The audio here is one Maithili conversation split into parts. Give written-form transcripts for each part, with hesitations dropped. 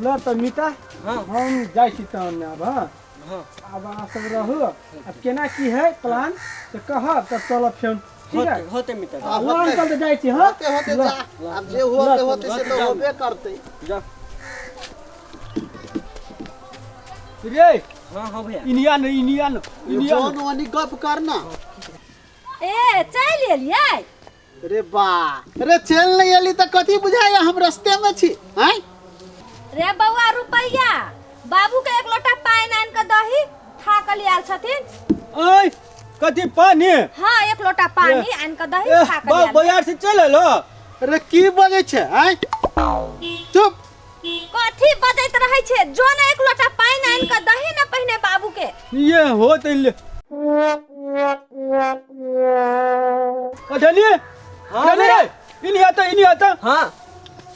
ल तऽ मिता, हाँ। हम जाइ छी तहन आब। हाँ। हाँ। आब अहाँ सब रहू, आब केना की है प्लान तऽ कहब, तब चलब फेर। ठीक है? होते होते मित्र। ल अंकल, तऽ जाइ छी। हाँ। होते होते। ल। जा, आब जे होते होते से तऽ होबे करतै। जा। रे। हाँ हाँ भैया। इनिया न, इनिया न, इनिया न। जौन ओनी गप करना। ए, चलि एलियै? रे बा रे, चलि नहि एली तऽ कथी बुझाइया, हम रस्ते में छी आँय। रे बौआ रुपैया, बाबू के एक लोटा पानि आनि कऽ दही, थाकल आयल छथिन। ओय, कथी पानी? हाँ, एक लोटा पानी आनि कऽ दही। ए, थाकल बा आयल। बाजार से चलि एलो? रे, की बजै छै आँय? चुप। कथी बजैत रहै छै? जो ने, एक लोटा पानि आनि कऽ दही ने पहिने बाबू के। ये होत ले अठली। हाँ। अठली रे, इनी आता, इनी आता। हाँ।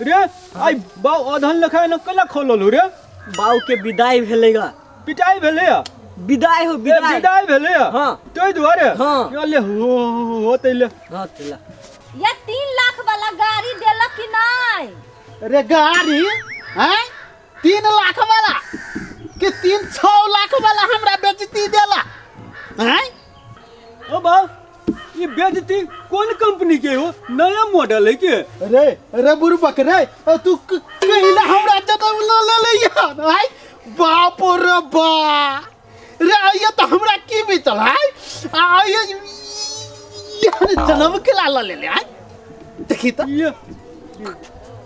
रे, आई बाऊ अधन लखा न केला खोलल रे? बाऊ के विदाई भेलेगा। पिटाई भेलै या? विदाई हो। ए, विदाई। विदाई भेलै या? हाँ। ताहि दुआरे। हाँ। ले हो होत ले। हाँ, चला। या 3 लाख वाला गाड़ी देलक कि नहीं? रे, गाड़ी हैं 3 लाख वाला कि 3-6 लाख वाला? हमरा बेजती देला हैं। ओ बाऊ, ये बेजती कोन कंपनी के हो? नया मॉडल है के? रे रे बुड़बक रे, तू कहिला हमरा जन्म ल ले ले यार आय। बाप रे बा रे, आइए तऽ हमरा की बीतल है आइए यार, जन्म के ला ले ले आय। देखी तऽ। ये।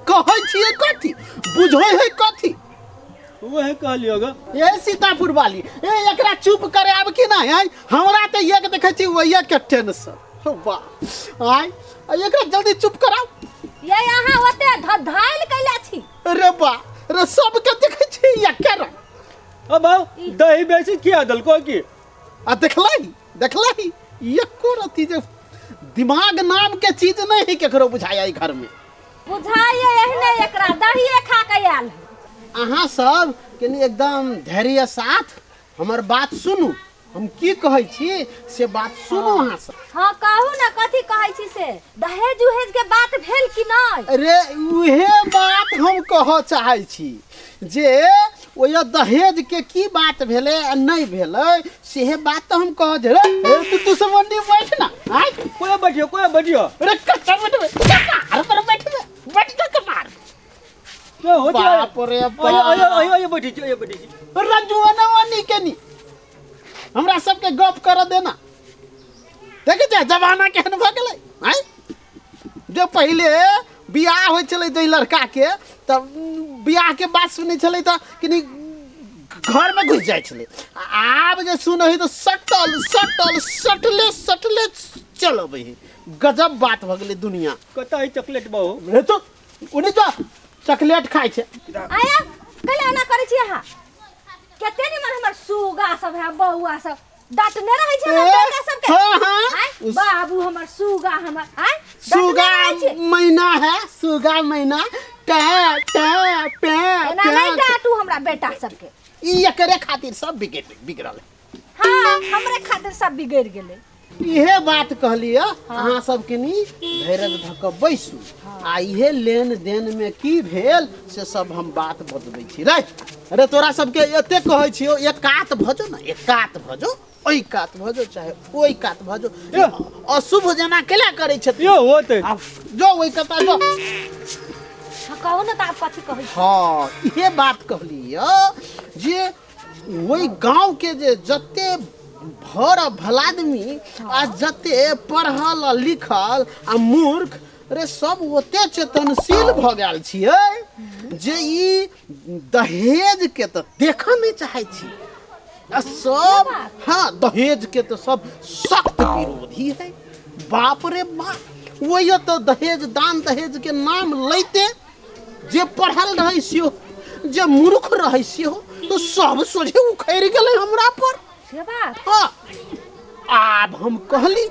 कहै छियै कथी, बुझै है कथी? वह कहलियो गा। ए सीतापुर वाली, ए, एकरा चुप करे आब कि नहीं आय? हमरा तऽ एक देखै छी वही के टेंशन हो वाह आय। आ एकरा जल्दी चुप कराउ। ये अहाँ ओते धधाइल कैले छी। रे बा रे, सबके देखै छी एकर। अब बाऊ, दही बेसी खिया देलको की? आ देखलही देखलही, एको रति जे दिमाग नाम के चीज नहीं है केकरो बुझाया ई घर में। बुझाइए एहने एकरा दहिए खा के आयल है। अहाँ सब कनि एकदम धैर्य साथ हमर बात सुनू, हम की कहै छी से बात सुनू अहाँ सब। हाँ, कहू ने, कथी कहै छी से? दहेज उहेज के बात भेल कि नहीं? अरे, उहे बात हम कहऽ चाहै छी जे ओहि दहेज के की बात भेलै आ नहि भेलै, सेहे बात तऽ हम कहऽ जे रे। ए, तू तू सब ओन्नी बैठ ना आय। कोई बैठियो, कोई बैठियो। अरे, कच्चा बैठबे? कपार पर बैठबे? बैठ जा कपार। ये होती है। बाप रे। आयो आयो आयो आयो, बैठी छी, आयो बैठी छी। रजुआ ना ओन्नी के नी हमरा सबके गप करऽ देना। देखै छै जमाना केहन भऽ गेलै आँय, जे पहिले बियाह होइ छलै जाहि लड़काके, तऽ बियाहके बात सुनै छलै तऽ कनि घरमे घुसि जाइ छलै। आ आब जे सुनै हइ तऽ सटल सटल सटले सटले चल अबै हइ। गजब बात भऽ गेलै दुनिया। कतऽ है चॉकलेट बहु? रे तो ओने जा, चॉकलेट खाइ छै। आया, कैले एना करै छी अहाँ? कते निमन हमर सुगा सब है, बौआ सब डांटने रहै छै हमर ए, बेटा सबके। हाँ, हाँ। आँय, बाबू हमर, सुगा हमर, आँय, डांटने सुगा रहै छै। मैना है, सुगा मैना टे टे पे। एना नहि डांटू हमरा बेटा सबके। ई एकरे खातिर सब बिगड़ बिगड़ल है। हाँ, हमरे खातिर सब बिगड़ गेलै। इहे बात कहलिय, अहाँ सब कनि धैर्य धऽ कऽ बैसू आ इहे लेन देन में की भेल से सब हम बात बतबै छी। रे रे, तोरा सबके एते कहै छियौ, एक कात भऽ जो ने, एक कात भऽ जो, ओहि कात भऽ जो चाहे ओहि कात भऽ जो। अशुभ जेना केला करै छथिन? यो होते। आब जो, ओहि कता जो। हाँ, कहू ने तऽ आब कथी कहै छी? हाँ, इहे बात कहलिय जे ओहि गाँव के जे जते भर भलादमी आ जते पढ़ल आ लिखल आ मूर्ख रे, सब ओते चेतनशील भऽ गेल छियै जे ई दहेज के तऽ देखऽ नहि चाहै छी आ सब। हाँ, दहेज के तऽ सब सख्त विरोधी है। बाप रे बाप, वही तऽ दहेज दान दहेज के नाम लैते जे पढ़ल रहै सेहो, जे मूर्ख रहै सेहो, तऽ सब सोझे उखड़ि गेलै हमरा पर। से बात? हाँ, आब हम कहली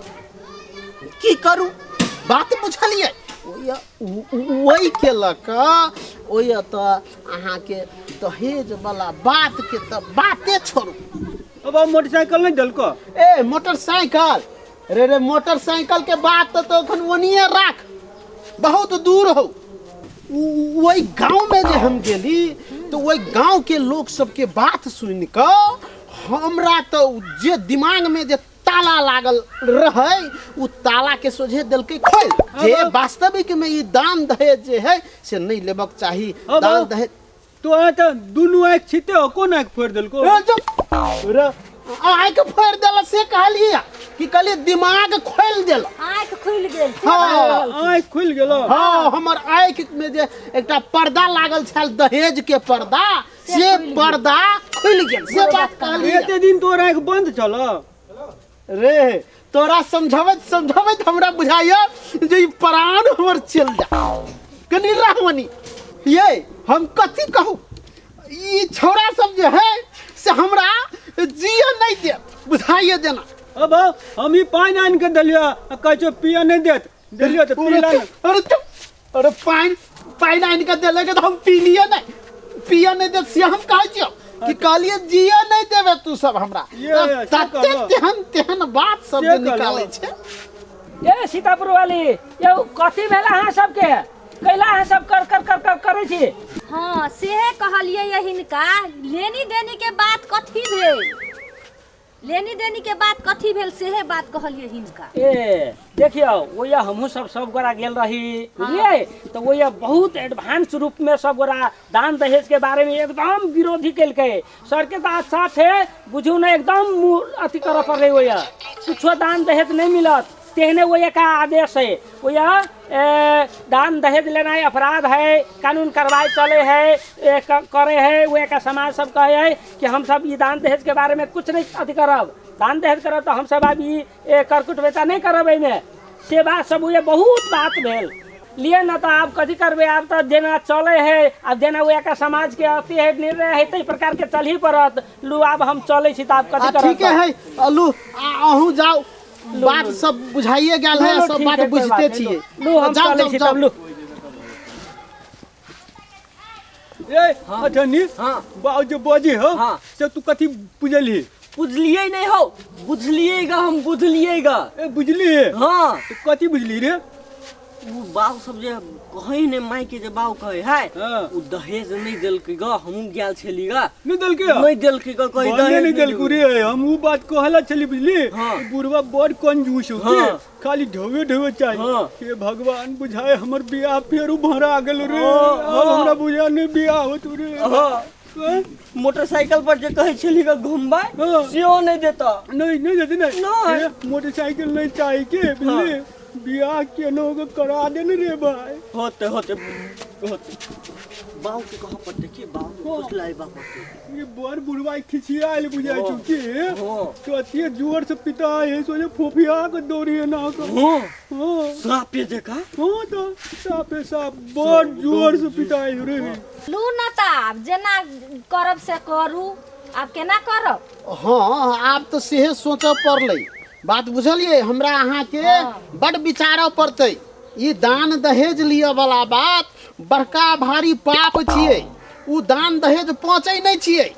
की करू, बात बुझलियै? ओहि के लऽ कऽ ओहि तऽ अहाँके दहेज वाला बात के तऽ बाते छोड़ू। अब मोटरसाइकिल नहीं देलको? ए, मोटरसाइकिल रे रे, मोटरसाइकिल के बात तऽ एखन ओनिए राख, बहुत दूर हो। ओहि गाँव में जे हम गेली तऽ ओहि गाँवके लोक सबके बात सुनि कऽ हमरा तऽ जे दिमागमे जे ताला लागल रहै ओ तालाके सोझे देलकै खोलि जे वास्तविकमे ई दान दहेज जे है से नहि लेबक चाही। अब- दान दहेज तो आय तऽ दुनू आँखि छिते हो, कोन आँखि फोड़ि देलको? ए जो रे आँखि फोड़ि देलक से कहलियै कि कहलियै दिमाग खोलि देलक। आँखि खुलि गेल से। हाँ। आँखि खुलि गेलो। हाँ, हमर आँखि में जे एकटा पर्दा लागल छल दहेज के पर्दा, से पर्दा खुलि गेल, से बात कहलियै। एते दिन तोर आँखि बंद छल रे? तोरा समझबैत समझबैत हमरा बुझाइया जे ई प्राण हमर चलि जा। कनि रहमनी ये, हम कथी कहू, ई छौड़ा सब जे है से हमरा जिय नहीं देत बुझाइए जेना। अब हम ई पानि आनि के देलियो आ कहै छौ पिय नहि देत, देलियो तऽ पीला ने। अरे चुप, अरे पानि पानि आनि कऽ देलक तऽ हम पी लिए नहि, पिय नहि देत से हम कहै छियौ कि कहलिए जिय नहीं देबे तू सब हमरा। ये, से तते कहलौ। तेहन तेहन बात सब से जे कहलौ। निकालै छै। ए सीतापुर वाली, यौ कथी भेल अहाँ सबके? कैला अहाँ सब कर कर कर कर करै छी? हाँ, सेहे कहलियै ये हिनका, लेनी देनी के बात कथी भेल, लेनी देनी के बात कथी भेल, सेहे बात कहलियै हिनका। ए देखियौ, ओया हमहूँ सब सब गोरा गेल रही, बुझलियै? तऽ ओया बहुत एडवांस रूप में सब गोरा दान दहेज के बारे में एकदम विरोधी केलकै। सर के तऽ साथ है बुझू ने, एकदम मुँह अथी करऽ पड़लै। ओया कुछो दान दहेज नहीं मिलत तेहने ओया का आदेश है। ओया दान दहेज लेनाइ अपराध है, कानून कार्रवाई चले है, करे है। ओया का समाज सब कहे है कि हम सब ई दान दहेज के बारे में कुछ नहीं अथी करब, दान दहेज करब तऽ हम सब आब ई करकुट बेचा नहीं करब एहिमे, से बात सब ओया बहुत बात भेल लिए न। तऽ आब कथी करबै? आब तऽ जेना चले है, आब जेना ओया का समाज के अथी है, निर्णय है, ताहि प्रकार के चलही पड़त। लू आब हम चलै छी तऽ आब आ कथी करब? ठीके है, अलू आ अहूँ जाउ, बात सब बुझाइए गेल है। लू, सब ठीक बात है, कोई बुझते बात नहीं, छियै। लू लू हम जाउ चलै जाउ छी जाउ तब लू। ए अठन्नी। हाँ। बाउ जे बजी हो हाँ। से तू कथी बुझलही? बुझलियै नहीं हो, बुझलिएगा, हम बुझलिएगा। ए बुझली? हाँ। तो कथी बुझली रे? उ बाउ सब जे कहै ने माय के जे बाउ कहै है। हाँ। उ दहेज नहीं देलकै ग, हमहूँ गेल छली ग। नहीं देलकै? नहीं देलकै ग, कही भने दहेज नहीं देलकू रे, हम उ बात कहला छली, बुझली? हाँ। ई बुढ़वा बड़ कंजूस हो के हाँ। खाली ढोवे ढोवे चाही। हाँ। हे भगवान, बुझाए हमर बियाह फेरू भरा गेल रे। हाँ, अब हाँ। हमरा बुझा नहीं बियाह होत रे। हाँ। हैं? मोटरसाइकिल पर जे कहै छली ग घुमबै हाँ। सेहो नहीं देता। नहीं नहीं देते नहीं। नहीं। हे, मोटरसाइकिल नहीं चाहिए के, बुझली? बियाह केनो के करा दे ने रे भाई। होते होते होते, बाउ के कह पड़ते कि बाउ के कुछ लाइबा पड़ते। ये बड़ बुढ़वा खिसियाल बुझाय छौ के। हाँ। तो अतिए जोर से पिता है, सोचे फोफिया के दौड़ी है ना के। हाँ। हाँ। सापे जका। हाँ तो सापे साप बड़ जोर से पिता है रे। लू न तऽ आब जेना करब से करू, आब केना करब? हाँ, आब तऽ सेहे सोचऽ पड़लै बात, बुझलियै? हमरा अहाँके बड विचारऽ पड़तै। ई दान दहेज लिअ वाला बात बड़का भारी पाप छियै। उ दान दहेज पहुँचै नहि छियै,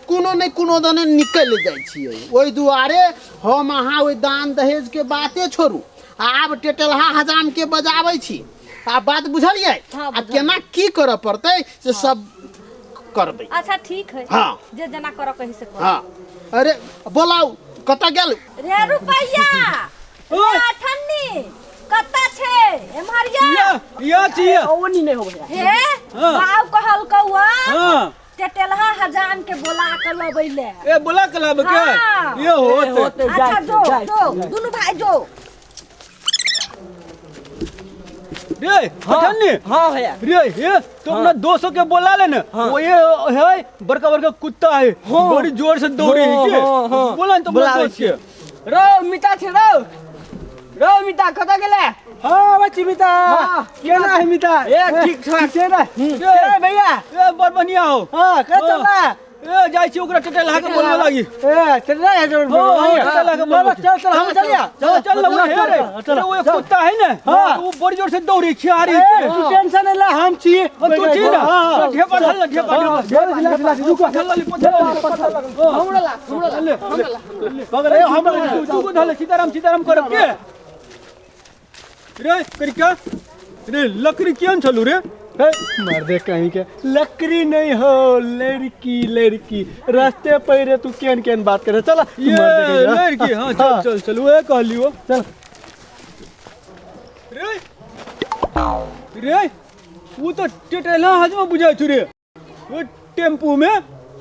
कोनो नहि कोनो दने निकलि जाइ छियै। ओहि दुआरे हम अहाँ ओहि दान दहेजके बाते छोड़ू। आब टेटलहा हजामके बजाबै छी आ बात बुझलियै? हाँ, आ बुझलियै। केना की करऽ पड़तै से सब करबै। अच्छा ठीक है। हाँ। जे जेना करऽ कही से करू। हाँ, अरे बोलाउ, कतऽ गेल? रे रुपैया, रे अठन्नी, कतऽ छै? एम्हर या। या या छियै। ओनी नहीं हो भैया। हे। हाँ। बाउ कहलकौ हाँ। टेटेलहा हजाम के बोला के लबै ले। ए बोला के लाबे के? हाँ। ये होते। होते। अच्छा जाइ जो जाइ। जो दुनू भाई जो। रे अठन्नी। हाँ भैया। रे हे तो अपना दोस्तों के बोला ले ना। हाँ। वो ये है बड़का बड़का कुत्ता है। हाँ। बड़ी जोर से दौड़े है हाँ, के। हाँ, हाँ। बोला ना तो अपना बोलाबै दोस्त के। रौ मिता छै, रौ रौ मिता कतऽ गेलै? हाँ बच्ची मिता। हाँ। केना है मिता? ए ठीक ठाक। ठीक छै ने? ए भैया। ए बड़ बढ़िया हो। हाँ, कतऽ चलला? ए जाइ छी ओकरा टेटेलहा के बोलबे लागी। ए चल रे। हाँ, हाँ, टेटेलहा के बोलबे। चल चल, हम चलिया। चल चल लग हे रे। चल। अरे वो एक कुत्ता है ना। हाँ। वो बड़ी जोर से दौड़े खियारी। ए तू टेंशन नहीं ले, हम छी। तू छी ना? हाँ। ढेपा ढल ढेपा ढल। रुको। ढल पत्थर हमरा ला, हमरा ला, हमरा ला। पकड़ हम तू को ढल। सीताराम सीताराम करब के रे करिका रे, लकड़ी केहन छलू रे? हे, मर्दे कहीं के लकड़ी नहीं हो, लड़की लड़की रास्ते पर रे तू केन केन बात करे। चल ये लड़की, हाँ चल चल चल, वह कहलियो चल। रे रे वो तो टेटेला हजमा बुझाय छु रे, वो टेम्पू में।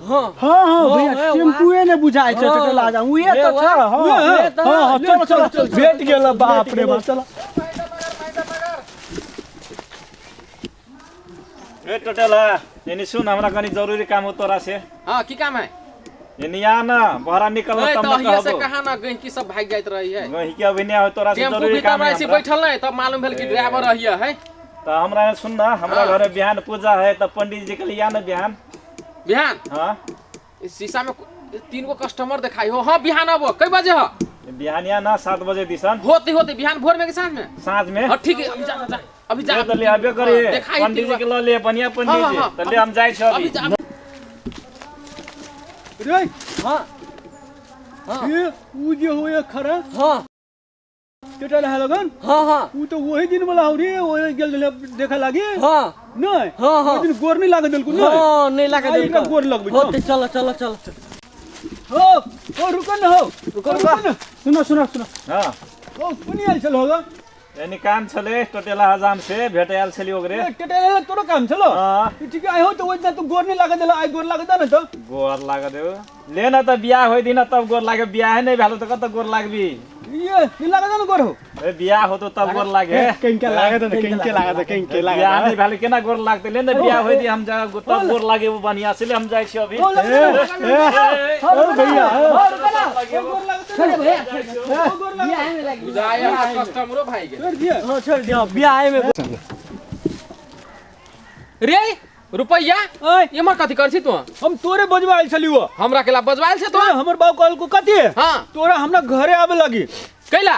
हाँ हाँ हाँ भैया, टेम्पुए ने बुझाय छै टेटेला हजाम, उहे तो छ। हाँ हाँ हाँ, चल चल चल, भेट गेल। बाप रे बाप, चल। ए टोटेला, यानी सुन, हमरा कनी जरूरी काम हो तोरा से। हाँ की काम है? यानी आ ना, बहरा निकल ए तब तो न हिया से कहबो। कहा ना गई कि सब भाग जाइत रही है। गही के अभी नहीं हो, तोरा से टेम्पू जरूरी भीतर काम है ऐसे हमरा। बैठल नहीं तब मालूम भेल कि ड्राइवर रही है। तो हमरा सुन ना, हमरा हाँ। घरे बिहान पूजा है, त पंडित जी के लिया ना बिहान। बिहान? हाँ। इस शीशा में 3 गो कस्टमर दिखाई हो। हाँ बिहान आबो, कई बजे हो? बिहान या ना 7 बजे दिसन। होते होते बिहान भोर में के साँझ में? साँझ में। हाँ ठीक है, अभी जा, जा, अभी जा। ले त ले आबे करिए। देखाई पंडित जी तीन के ल ले, बढ़िया पंडित हाँ, जी। हाँ, त ले हम जाइ छी अभी। अभी जा। रे हाँ हाँ ये ऊ जे हो ये खरा। हाँ टेटेला है लगन। हाँ हाँ, ऊ तो वही दिन वाला हो रे, वही गेल देले देखा लागी। हाँ नहीं हाँ, हाँ। ओइ दिन गोर नहीं लागे देलकु। नहीं हाँ नहीं लागे आई देलको। एकरा गोर लगबै। होते, चलो चलो चलो। हो हो, रुको न हो, रुको, रुको। न। सुनो सुनो सुनो। हाँ ओ कोनी आयल छल होगा? यानी काम छले टोटेला हजाम से भेट आयल छली ओकरे। ए, टेटेला तोरो काम छलो? हाँ। ई ठीक आइ हो तो ओइ दिन तू गोर नहीं लागे देला, आइ गोर लागे दे न त। गोर लागे देऊ ले न त, बियाह होई दिन तब गोर लागे, बियाह नहीं भेल त कत गोर लागबी? ये नहीं लागे दे न गोर हो। ए बियाह हो तो तब गोर लागे। कहीं के लागे न, कहीं के लागे, कहीं के लागे। बियाह नहीं भेल केना गोर लागते? ले न बियाह होई दी हम जा तब गोर लागे, वो बढ़िया से ले हम जाइ छी अभी। हो लागे दे न। ए, ओ भैया, ओ गोर लागे दे न। ओ गोर लागे दे। बुझाया कस्टमरो भाई गेल। छोड़ दिया। हाँ छोड़ दिया बियाह में। रे रुपैया ओए एमर कथी कर छी तू? हम तोरे बजवा आयल छलियो। हमरा केला बजवायल छे तू? तोरे हमर बाप कहलको कथी? हाँ। तोरा हमरा घरे आबे लागी। कैला?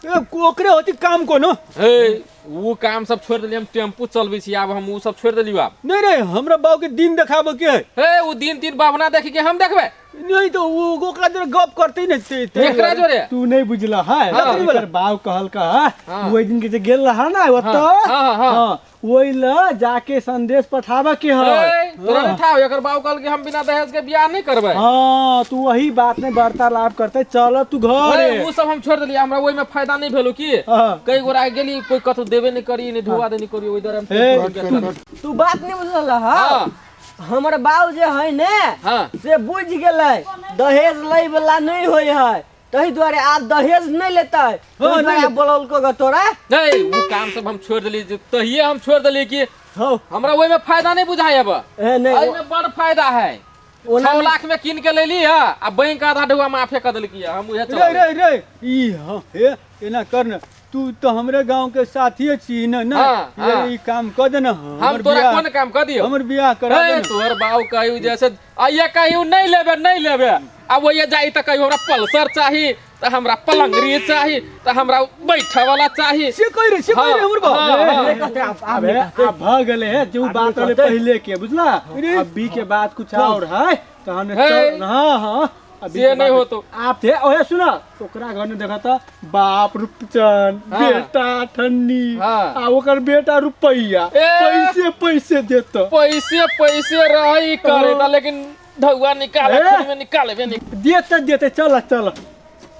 ए ओकरे होती काम कोनो। हे ऊ काम सब छोड़ देली, हम टेम्पू चलबै छी आब, हम ऊ सब छोड़ देली आब। नहीं रे, हमरा बाप के दिन देखाबे के है। हे ऊ दिन तीन बाबना देखी के हम देखबै? नहीं तो ऊ ओकरा जोरे गप करते नहीं ते केकरा जोरे? तू नहीं बुझला है। हाँ। एकर बाप कहल का हाँ। ओइ दिन के जे गेल रहा ना ओत, हाँ, हाँ, हाँ। हाँ, ओइ ल जाके संदेश पठाबे के है। ए, तोरा नहीं था एकर बाप कहल कि हम बिना दहेज के बियाह नहीं करबै। हाँ तू वही बात में वार्तालाप करते, चल तू घरे। ए, ऊ सब हम छोड़ देली, हमरा ओइ में फायदा नहीं भेलो की। हाँ। कई गोरा गेली कोई कतौ देबे नहीं करी, नहीं ढुआ दे नहीं करी, ओइ दुआरे हम ए, तू बात नहीं बुझल हा? हाँ। हमर बाऊ जे है ने, हाँ। से बुझ गेलै दहेज लै वाला नहीं होय है, तही दुआरे आब दहेज नहीं लेतै। हाँ, तही दुआरे नहीं। बोलौलको ग तोरा। नहीं ऊ काम सब हम छोड़ देली, तहिए हम छोड़ देली कि हो हमरा ओइ में फायदा नहीं बुझाय अब। ए नहीं, एहि में बड़ फायदा है। ओना 6 लाख में कीन के लेली है आ बैंक आधा ढुआ माफे कर देलकी है, हम उहे रे चल। रे रे ई हाँ हे एना कर न, तू तो हमरे गांव के साथिये छी न न। हाँ, ये हाँ। ई काम कर दे न। हम हमर तोरा बियाह- कोन काम कर दियो? हमर बियाह करा दे ए, न। तोहर बाऊ कहियो जैसे आइए कहियो नहीं लेबे नहीं लेबे, आ वही जाई त कहियो हमरा पल्सर चाही, त हमरा पलंगरी चाही, त हमरा बैठे वाला चाही। से कहि रे, से कहि रे हमर बाप। हाँ, हाँ। अबे अब भ गेले है जो बात रहले पहले के, बुझला? अभी के बात कुछ और है तो हमने हे। चल। हाँ हाँ, अभी से के नहीं बात हो तो। आप थे ओए सुना, ओकरा घर में देखा था बाप रूपचंद, हाँ। बेटा ठन्नी, हाँ। आ ओकर बेटा रुपैया, ए। पैसे पैसे देता, पैसे पैसे रही करे ता, लेकिन धौआ निकाले ए। में निकाले नहीं देते देते। चल चल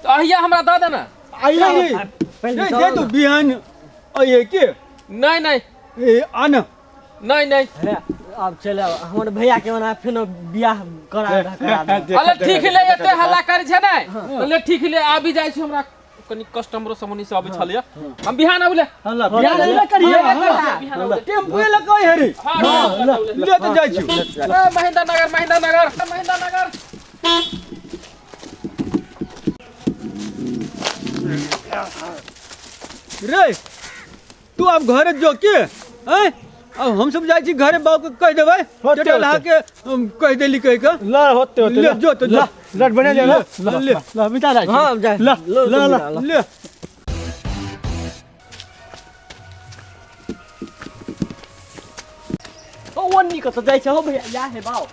अहिया हमरा दऽ दे ना। आइए रे, रे, दे तो बिहान अइहे के? नहीं नहीं। ए आन। नहीं नहीं। हे, अब चल हमर भैया के ओना फेनो बियाह करा करा दे। अरे ठीक ले एते हल्ला करै छै नै, ले ठीक ले आबि जाइ छी, हमरा कनी कस्टमरो सब ओनी से आबै छलियै, हम बिहान आबि ले। हल्ला बिहान अइबे करिए। बिहान आबि ले। टेम्पू लग गई है रे। हाँ, ले तो जाइ छी। ए, महेंद्र नगर, महेंद्र नगर, महेंद्र नगर। रे तू अब घरे जो के हैं, अब हम सब जाइ छी घरे, बाप के कहि देबै होते, टेटेला होते। के हम कहि देली कहि के। ल होते होते। ले, जो तो, जो। ल लट बना जा, ल ले, ल ल बिता जाइ छी। हाँ, जाइ। ल लो, ल ल ल। ले ओ ओन्नी कतऽ जाइ छै हो भैया? या हे बाऊ।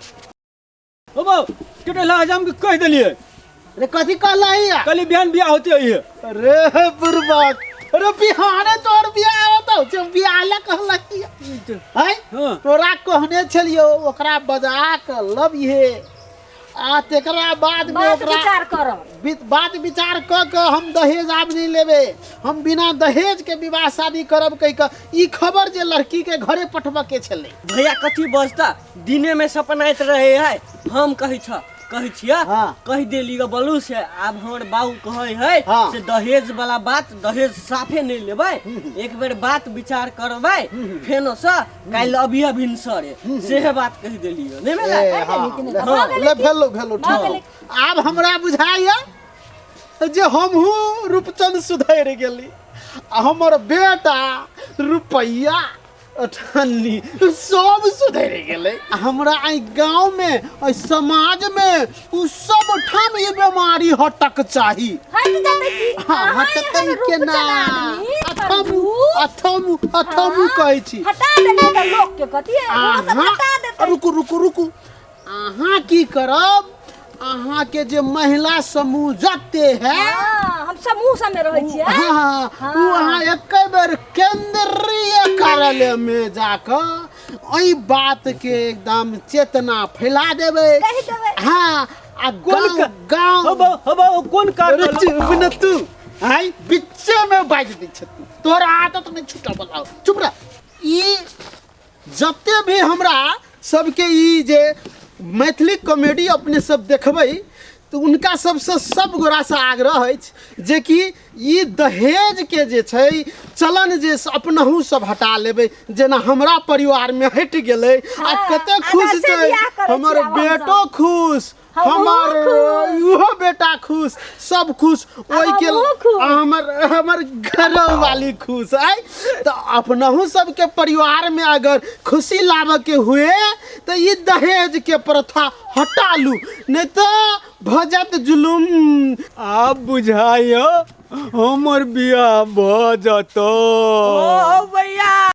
ओ बाऊ, टेटेला हजाम के कहि देलियै। रे कथी कहलही? कल बिहान बियाह होते है। अरे बुरबाक, अरे बिहाने तोर बियाह होता। छलौ जे बियाह लए कहलक आँय? हाँ। तोरा कहने छलियौ ओकरा बजा कऽ लबिहे आ तेकरा बाद में बात ओकरा विचार करब। बात विचार कऽ कऽ हम दहेज आब नहि लेबै, हम बिना दहेज के विवाह शादी करब कहि कऽ ई खबर जे लड़की के घरे पठबऽ के छलै। भैया कथी बजता, दिने में सपनाइत रहे है, हम कहै छ कहै छियै। हाँ। कहि देली ग बलू से आब हमर बाबू कहै है। हाँ। से दहेज वाला बात, दहेज साफे नहीं लेबै, एक बेर बात विचार करबै फेनो से काल्हि अभी भिनसरे, सेहे बात कहि देली ग, नहीं भेलै? ए, हाँ, कि नहि? ले, भऽ गेलै ले की? भेलो भेलो भऽ ठीक। गेलै। आब हमरा बुझाइया जे हमहूँ रूपचंद सुधरि गेली आ हमर बेटा रुपैआ अठन्नी सब सुधरि गेलै। आ हमरा एहि गाँवमे, एहि समाजमे उ सब ठाम ई बेमारी हटक चाही। हटि जेतै की? हाँ, अहाँ हटतै एहन रूपचन केना? आदमी, अथमु प्रभु। अथमु अथमु हाँ, कहै छी। हटा देलियै तऽ लोकके कथी है? ओहो सब अहाँ हटा देतै। रुकू रुकू रुकू, अहाँ की करब, अहाँके जे महिला समूह जते है। हाँ, हम समूह सबमे रहै छियै। हाँ, उ अहाँ एके बेर केंद्रीय कार्यालय में जाकऽ एहि बात के एकदम चेतना फैला देबै। कहि देबै। हाँ, आ कोन गाँव गाँव हबो हबो कोन कार अरे चुप न तू, आइ बीचे में बाजि दै छथि, तोहर आदत नहि छूटऽ वाला हौ। चुप रह। ई जते भी हमरा सबके ई जे मैथिली कॉमेडी अपने सब देखबै तऽ हुनका सबसँ सब गोरासँ आग्रह अछि जे कि ई दहेजके जे छै चलन जे अपनहु सब हटा लेबै, जेना हमरा परिवारमे हटि गेलै आ हाँ, कते आब खुश ऐसे छै बियाह करै छी हमर आब हमसब। बेटो खुश, हमहूँ हमर खुश। इहो बेटा खुश, सब खुश, ओहिके हमहूँ खुश। हमर हमर घरवाली खुश। आइ तऽ अपनहु सबके परिवारमे अगर खुशी लाबऽके हुए तऽ ई दहेजके प्रथा हटा लू, नहि तऽ भऽ जायत जुलुम। आब बुझाइयो हमर बियाह भऽ जतौ। ओ भैया।